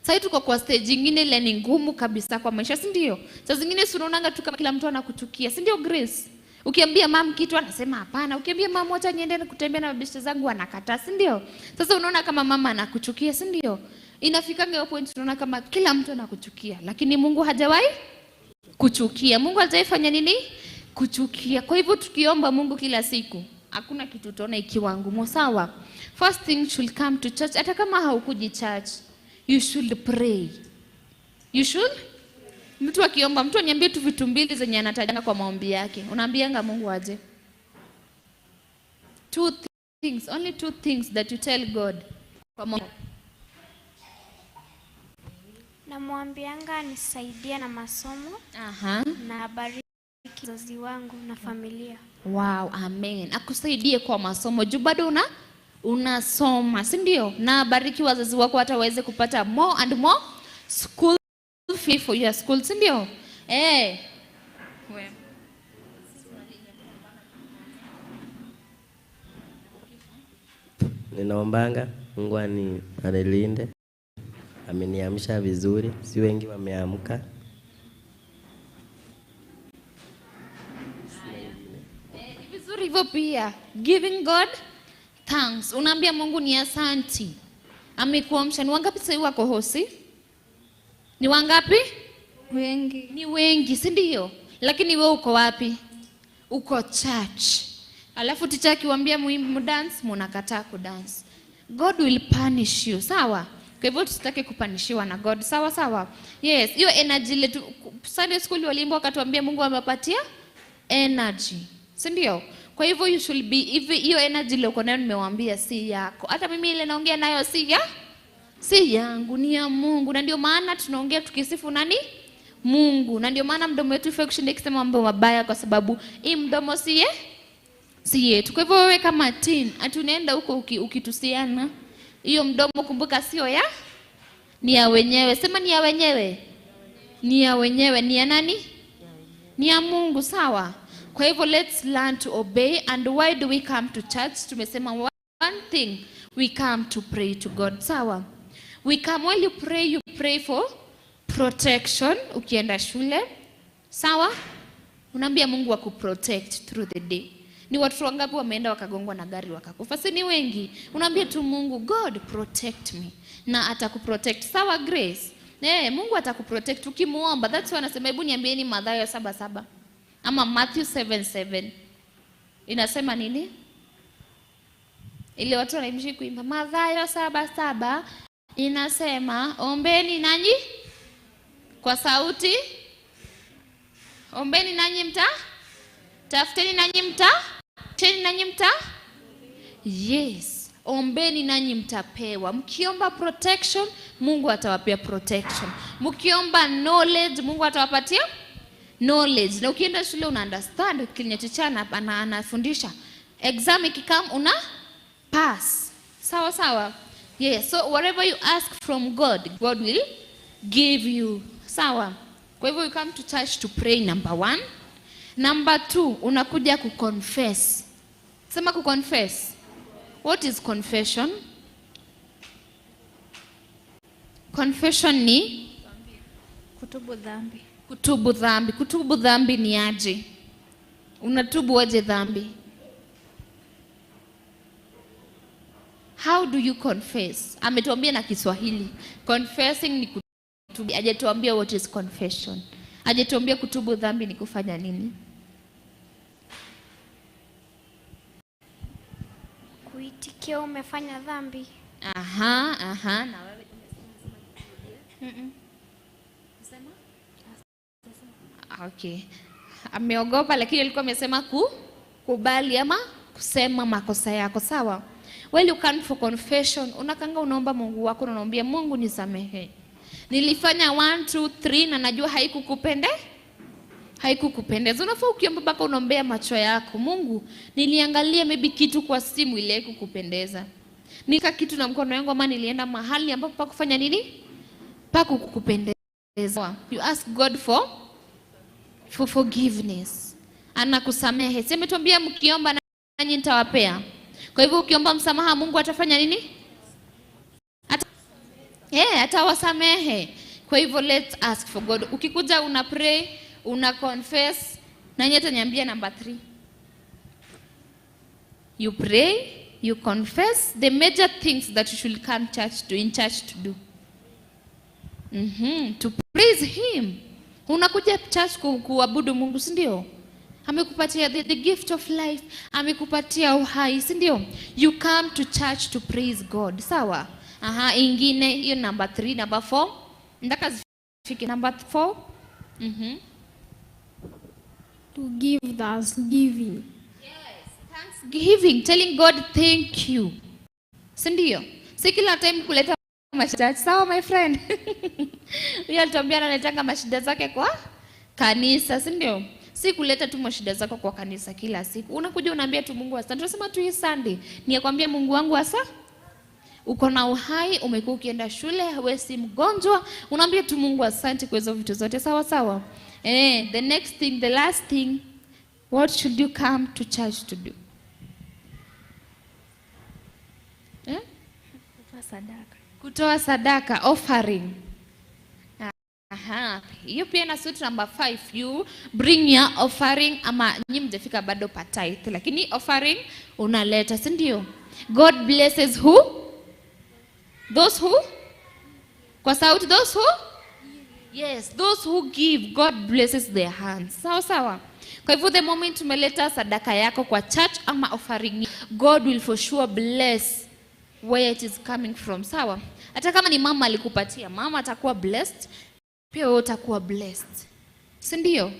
Sasa tuko kwa stage nyingine ile ni ngumu kabisa kwa maisha, si ndio? Saa zingine si unaonanga tu kama kila mtu anakuchukia, si ndio Grace? Ukiambia mam kitu anasema hapana, ukiambia mam acha niende kutembea na mabeshte zangu anakataa, si ndio? Sasa unaona kama mama anakuchukia, si ndio? Inafikanga hiyo point tunaona kama kila mtu anakuchukia, lakini Mungu hajawahi kuchukia. Mungu hajaifanya nini? Kuchukia. Kwa hivyo tukiomba Mungu kila siku, hakuna kitu utaona ikiwa ngumu, sawa? First thing should come to church, hata kama haukuji church. You should pray. You should? Mtu akiomba, mtu aniambie tu vitu mbili zenye anatajanga kwa maombi yake. Unaambianga Mungu aje? 2 things, only 2 things that you tell God. Kwa maombi. Namwambianga anisaidie na masomo. Na abariki wazazi wangu na familia. Wow, amen. Akusaidie kwa masomo. Juu bado unasoma, si ndio? Na bariki wazazi wako hata waweze kupata more and more school fee for your school, si ndio? Eh. Ninaombanga Mungu anilinde. Ameniamsha vizuri, si wengi wameamka. Vizuri hivyo pia. Giving God thanks. Unaambia Mungu ni asanti. Amekuamsha. Ni wangapi sasa wako hosi? Ni wangapi? Wengi. Ni wengi, si ndio? Lakini wewe uko wapi? Uko church. Alafu teacher akiwaambia muhimu dance, mnakataa kudance. God will punish you, sawa? Kwa hivyo tusitake kupanishiwa na God, sawa sawa? Yes, hiyo energy letu Sunday school waliimba wakatuambia Mungu amepatia energy. Si ndio? Kwa hivyo you should be, hiyo energy ile uko nayo nimewaambia si yako. Hata mimi ile naongea nayo si yangu, ni ya Mungu. Na ndio maana tunaongea tukisifu nani? Mungu. Na ndio maana mdomo wetu ifai kushinda ikisema mambo mabaya, kwa sababu hii mdomo si yetu. Kwa hivyo wewe kama teen, ati unaenda huko ukitusiana, hiyo mdomo kumbuka sio ya, ni ya wenyewe. Sema ni ya wenyewe. Ni ya wenyewe, ni ya nani? Ni ya Mungu, sawa? Kwa hivyo let's learn to obey. And why do we come to church? Tumesema one thing, we come to pray to God, sawa? We come, while you pray for protection. Ukienda shule, sawa? Unaambia Mungu akuprotect through the day. Ni watu wangapi wameenda wakagongwa na gari wakakufa? Si ni wengi. Unaambia tu Mungu, God protect me, na atakuprotect. Sawa Grace? Mungu atakuprotect ukimuomba. That's why anasema, hebu niambieni Mathayo 7:7 ama Matthew 7:7. Inasema nini? Ile watu wanaishi kuimba Mathayo 7:7 inasema ombeni nanyi kwa sauti, ombeni nanyi mta, tafuteni nanyi mta, tafuteni nanyi mta. Yes, ombeni nanyi mtapewa. Mkiomba protection, Mungu atawapea protection. Mkiomba knowledge, Mungu atawapatia knowledge. Na ukienda shule una understand kile teacher anafundisha. Exam ikikam una pass. Sawa sawa. Yes, so whatever you ask from God, God will give you. Sawa. Kwa hivyo you come to church to pray, number 1. Number 2, unakuja kuconfess. Sema kuconfess. What is confession? Confession ni kutubu dhambi. Kutubu dhambi. Kutubu dhambi ni aje? Unatubu aje dhambi? How do you confess? Ametuambia na Kiswahili. Confessing ni kutubu. Hajatuambia what is confession. Hajatuambia kutubu dhambi ni kufanya nini? Kuitikia umefanya dhambi. Aha, aha. Na wewe umesema? Okay. Ameogopa lakini alikuwa amesema kukubali ama kusema makosa yako, sawa? Well, you come for confession. Unakanga unaomba Mungu wako, unaomba Mungu nisamehe. Nilifanya 1 2 3 na najua haikukupendeza. Unafaa ukiomba baka unaombea macho yako. Mungu, niliangalia maybe kitu kwa simu ile haikukupendeza. Nika kitu na mkono wangu ama nilienda mahali ambapo pa kufanya nini? Pa kukupendeza. You ask God for forgiveness. Anakusamehe. Sema tuambia mkiomba nanyi nitawapea. Kwa hivyo ukiomba msamaha Mungu atafanya nini? Atawasamehe. Kwa hivyo let's ask for God. Ukikuja una pray, una confess, na nyeti niambia number 3. You pray, you confess the major things that you should come church to in church to do. To praise him. Unakuja church kuabudu Mungu, si ndio? Amekupatia the gift of life, amekupatia uhai, si ndio? You come to church to praise God. Sawa? Aha, ingine hiyo number 3, number 4. Ndaka zifike number 4. To give thanksgiving. Yes, thanksgiving, telling God thank you. Si ndio? Si kila time kuleta mashida. Sawa my friend. Huyo alituambia analetanga mashida zake kwa kanisa, si ndio? Si kuleta tu mashida zako kwa kanisa kila siku. Unakuja unaambia tu Mungu asante. Tunasema tu hii Sunday ni kwambia Mungu wangu asa. Uko na uhai, umekuwa ukienda shule, wewe si mgonjwa, unaambia tu Mungu asante kwa hizo vitu zote. Sawa sawa. The next thing, the last thing, what should you come to church to do? Kutoa sadaka. Kutoa sadaka, offering. Aha, hiyo pia na suit number 5, you bring your offering, ama nyinyi mjafika bado pa tithe, lakini offering unaleta, si ndio? God blesses who? Those who? Kwa sauti, those who? Yes, those who give, God blesses their hands. Sawa sawa. Kwa hivyo the moment umeleta sadaka yako kwa church ama offering, God will for sure bless where it is coming from. Sawa? Hata kama ni mama alikupatia, mama atakuwa blessed, pia wewe utakuwa blessed. Si ndio?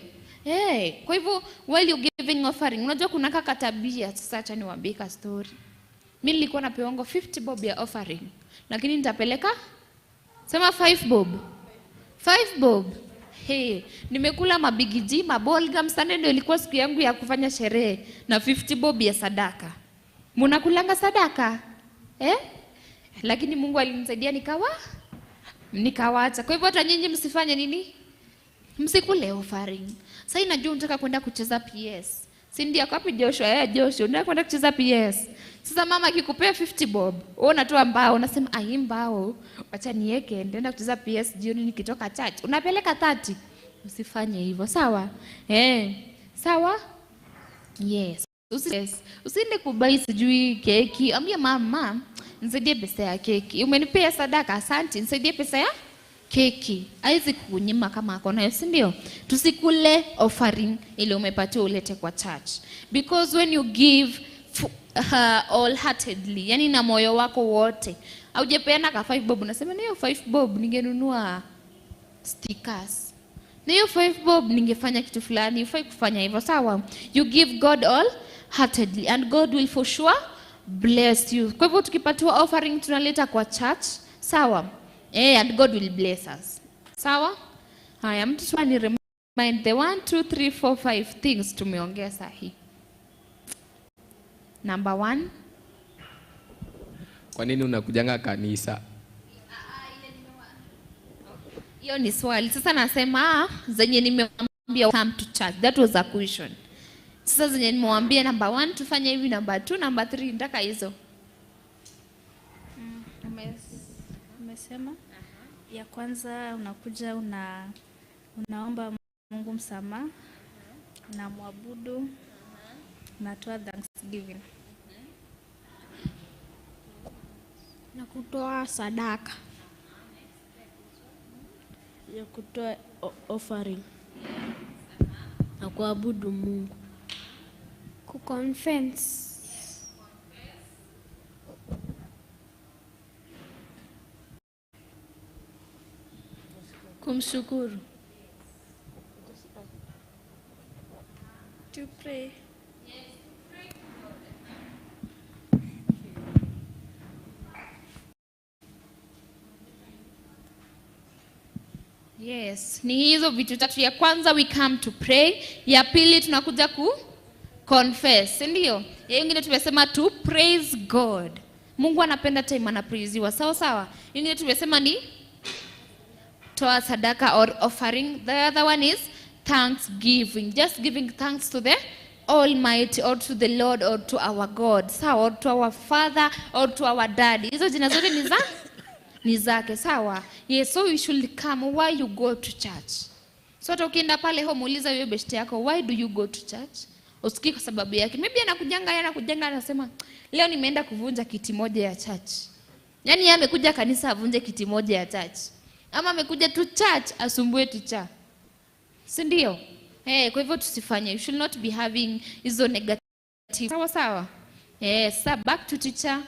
Hey, kwa hivyo while you giving offering, unajua kuna kaka tabia. Sasa acha niwaambie ka story. Mimi nilikuwa napewa 50 bob ya offering, lakini nitapeleka sema 5 bob. 5 bob. Hey, nimekula mabigiji, mabolgam. Sunday ndio ilikuwa siku yangu ya kufanya sherehe na 50 bob ya sadaka. Mnakulanga sadaka? Eh? Lakini Mungu alinisaidia nikawaacha. Kwa hivyo hata nyinyi msifanye nini? Msikule offering. Sasa najua unataka kwenda kucheza PS. Si ndio? Kwapi Joshua? Joshua, unataka kwenda kucheza PS. Sasa mama akikupea 50 bob, wewe unatoa mbao, unasema ai mbao, acha niweke, nitaenda kucheza PS jioni nikitoka church. Unapeleka 30. Usifanye hivyo, sawa? Sawa? Yes. Usiende kubai sijui keki. Ambia mama, nisaidie pesa ya keki. Umenipea sadaka, asante, nisaidie pesa ya Keki. Haizi kukunyima kama ako nayo, si ndio? Tusikule offering ile umepatiwa ulete kwa church. Because when you give wholeheartedly, yani na moyo wako wote, haujapeana ka 5 bob, unasema na hiyo 5 bob ningenunua stickers, na hiyo 5 bob ningefanya kitu fulani. Hufai kufanya hivyo, sawa? You give God all heartedly and God will for sure bless you. Kwa hivyo tukipatiwa offering tunaleta kwa church, sawa? And God will bless us. Sawa? Haya, mtu tu ani remind the 1 2 3 4 5 things tumeongea sahi. Number 1. Kwa nini unakujanga kanisa? Hiyo ni swali. Sasa nasema zenye nimewambia come to church. That was a question. Sasa zenye nimewambia number 1 tufanye hivi, number 2, number 3, nataka hizo. Umesema ya kwanza unakuja unaomba Mungu msamaha, na muabudu, unatoa thanksgiving. Na kutoa sadaka. Ya kutoa offering. Na kuabudu Mungu. Kuconfess. Kumshukuru. To pray. Yes, ni hizo vitu tatu. Ya kwanza we come to pray, ya pili tunakuja ku confess, si ndio? Ya nyingine tumesema to praise God. Mungu anapenda time anapraisiwa, sawa sawa. Nyingine tumesema ni toa sadaka or offering. The other one is thanksgiving. Just giving thanks to the Almighty or to the Lord or to our God, sawa, or to our Father or to our Daddy. Hizo jina zote ni za ni zake, sawa? Yes, so you should come. Why you go to church? So hata ukienda pale home uliza hiyo best yako, why do you go to church? Usikii kwa sababu yake. Maybe anakujanga anasema leo nimeenda kuvunja kiti moja ya church. Yaani yeye amekuja kanisa avunje kiti moja ya church. Ama amekuja tu church asumbue teacher. Si ndio? Kwa hivyo tusifanye. You should not be having hizo negative. Sawa sawa. Sasa back to teacher.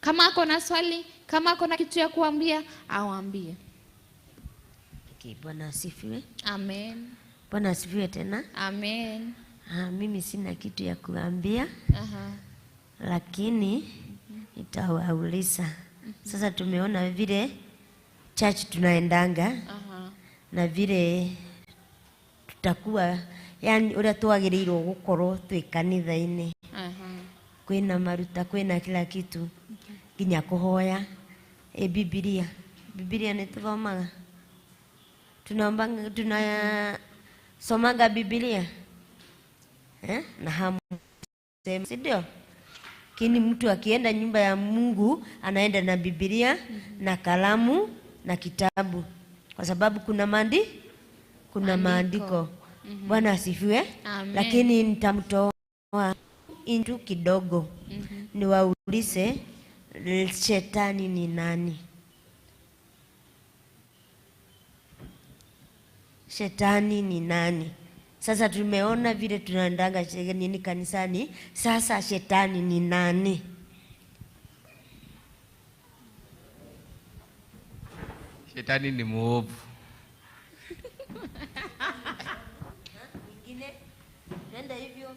Kama ako na swali, kama ako na kitu ya kuambia, awaambie. Okay, Bwana asifiwe. Amen. Bwana asifiwe tena. Amen. Mimi sina kitu ya kuambia. Lakini nitawauliza. Sasa tumeona vile church tunaendanga. Na vile tutakuwa, yani uria twagiriirwo gukorwo twi kanitha-ini. Kwina maruta, kwina kila kitu. Nginya kuhoya. Biblia. Biblia ni tuthomaga. Tunaombanga, tunasomaga Biblia. Na hamu si ndio? Lakini mtu akienda nyumba ya Mungu anaenda na Biblia na kalamu na kitabu, kwa sababu kuna maandiko. Bwana asifiwe. Lakini nitamtoa intu kidogo. Niwaulize, shetani ni nani? Shetani ni nani? Sasa tumeona vile tunaendanga nini kanisani. Sasa shetani ni nani? Shetani ni muovu. Mwingine? Nenda hivyo.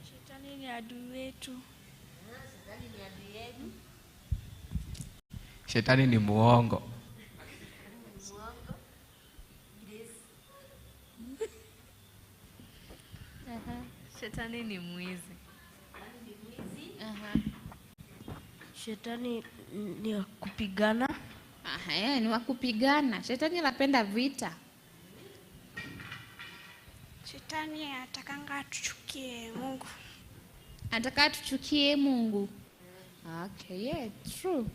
Shetani ni adui wetu. Shetani ni adui yetu. Shetani ni muongo. Shetani ni mwizi. Shetani ni wa kupigana. Ni wa kupigana. Shetani anapenda vita. Shetani atakanga tuchukie Mungu. Anataka tuchukie Mungu. Okay, yeah, true.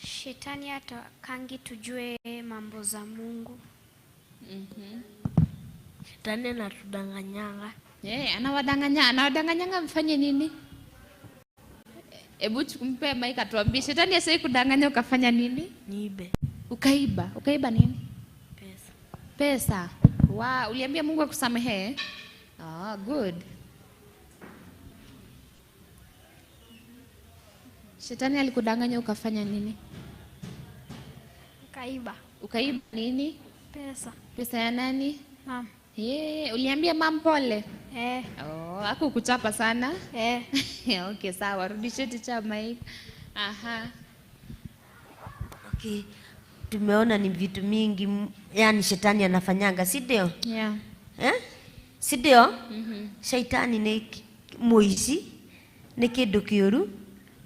Shetani atakangi tujue mambo za Mungu. Shetani anatudanganyanga. Yeah, anawadanganya, anawadanganyanga mfanye nini? Ebu tukumpe mic atuambie, shetani asiye kudanganya ukafanya nini? Niibe. Ukaiba. Ukaiba nini? Pesa. Pesa. Wow, uliambia Mungu akusamehe? Ah, good. Shetani alikudanganya ukafanya nini? Ukaiba. Ukaiba nini? Pesa. Pesa ya nani? Mama. Yeah, uliambia mam pole? Eh. Oh, hakukuchapa sana? Eh. Okay, sawa. Rudishe teacher mic. Aha. Okay. Tumeona ni vitu mingi yani shetani anafanyanga, si ndio? Yeah. Eh? Si ndio? Mhm. Shaitani nĩ mũici, nĩ kĩndũ kĩũru,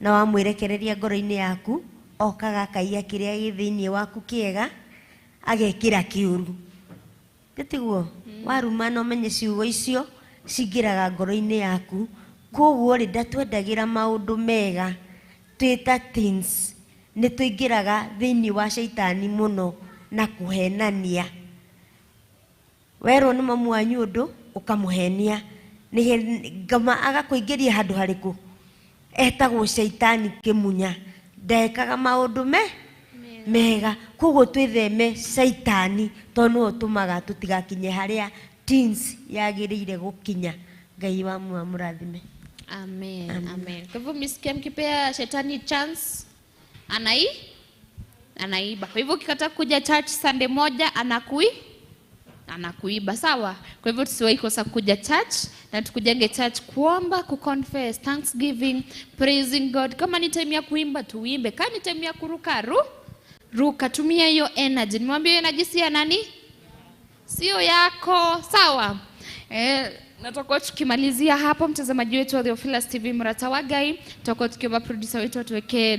na wamwĩrekereria ngoro-inĩ yaku, okaga akaiya kĩrĩa gĩ thĩinĩ waku kĩega, agekĩra kĩũru. Tiguo? Waruma na ũmenye ciugo icio cingĩraga ngoro-inĩ yaku. Koguo rĩ, ndatwendagĩra maũndũ mega twĩ ta teens, nĩ tũingĩraga thĩinĩ wa shaitani mũno na kũhenania. Werwo nĩ mamu wanyu ũndũ, ũkamũhenia. Ngama agakũingĩria handũ harĩkũ? Etagwo shaitani kĩmunya. Ndekaga maũndũ mega. Koguo twĩtheme shaitani tondũ nĩwe ũtũmaga tũtigakinye harĩa teens yagĩrĩire gũkinya. Ngai wa amũrathime. Amen. Amen. Kwa hivyo msikia mkipea shetani chance anaiba. Kwa hivyo ukikataa kuja church Sunday moja anakuiba, sawa? Kwa hivyo tusiwahi kosa kuja church na tukujenge church kuomba, kuconfess, thanksgiving, praising God. Kama ni time ya kuimba tuimbe, kama ni time ya kuruka ruka, tumia hiyo energy. Nimwambie energy si ya nani? Sio yako, sawa? Na tutakuwa tukimalizia hapo, mtazamaji wetu wa Theophilus TV Murata wa Ngai, tutakuwa tukiomba producer wetu atuwekee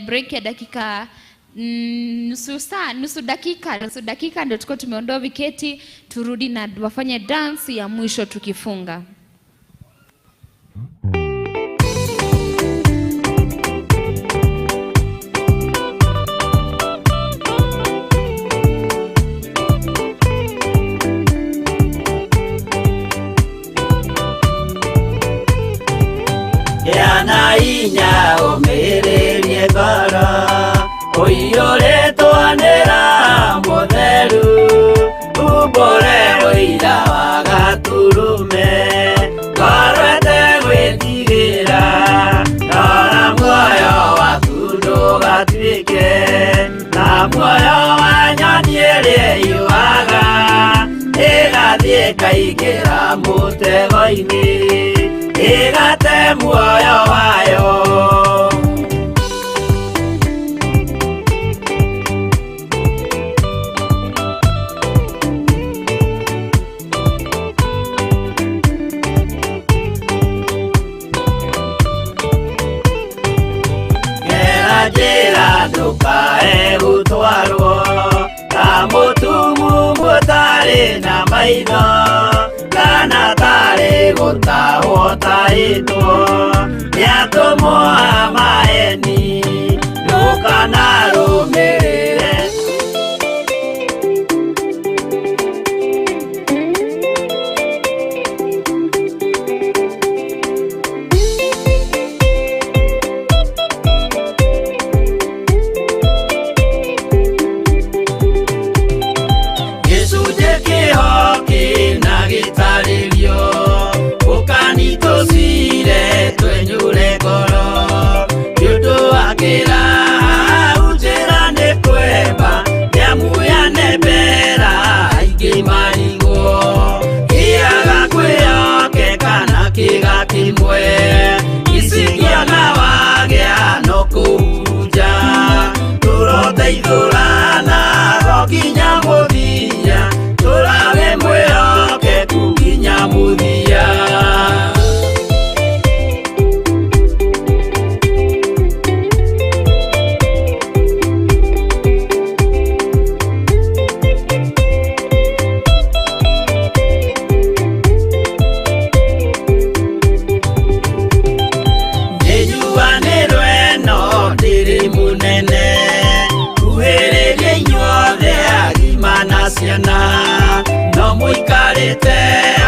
break ya dakika nusu saa, nusu dakika ndio tuko tumeondoa viketi, turudi na wafanye dance ya mwisho tukifunga. Yana inya ũmĩrĩrie ngoro ũiyũrĩtwo nĩ Roho Mũtheru, umbũre ũira wa Gatũrũme, ngoro ĩtegwĩtigĩra, rora muoyo waku ndũgatuĩke ta muoyo wa nyoni ĩrĩa ĩyũaga, ĩgathiĩ ĩkaingĩra mũtego-inĩ, ĩgate muoyo wayo. Gera njĩra ndũkae gũtwarwo ta mũtumumu ũtarĩ na maitho, kana tarĩ gũtahwo tahĩtwo nĩ atũmwo a maeni, ndũkanarũmĩrĩre. Gĩcunjĩ kĩho kĩna gĩtarĩrio, ũkanitũcire twenyũre ngoro, nĩ ũndũ wa kĩraha njĩra nĩ kwemba, nĩamuyane mbera aingĩ marigwo, kĩaga kwĩhokeka na kĩga kĩmwe, icikĩona wagĩa no kũhurunja, tũroteithũrana nginya mũthia, tũrawe mwĩhokeku nginya mũthia. Nĩnjuanĩrwo ĩno ndĩrĩ mũnene, kuhĩrĩria inyuothe agima na ciana, no mũikarĩte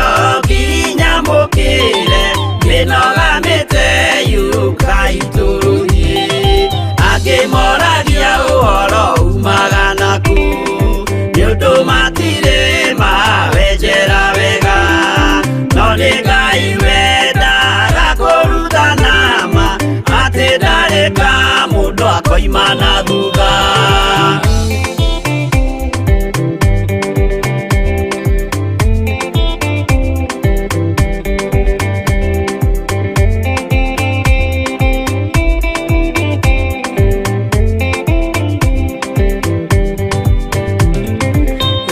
o nginya mũkĩre, mĩnoga mĩte yũkai tũrũthiĩ, angĩ moragia ũhoro umaga na thutha.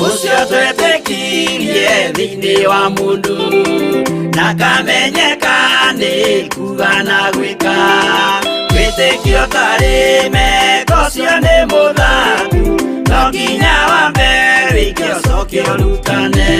Ũcio twetĩkirie thĩinĩ wa mũndũ ndakamenyeka nĩ kuga na gwĩka. Wĩtĩkio tarĩ meko ũcio nĩ mũthaku, no nginya wambe wĩke ũcoke ũrutane.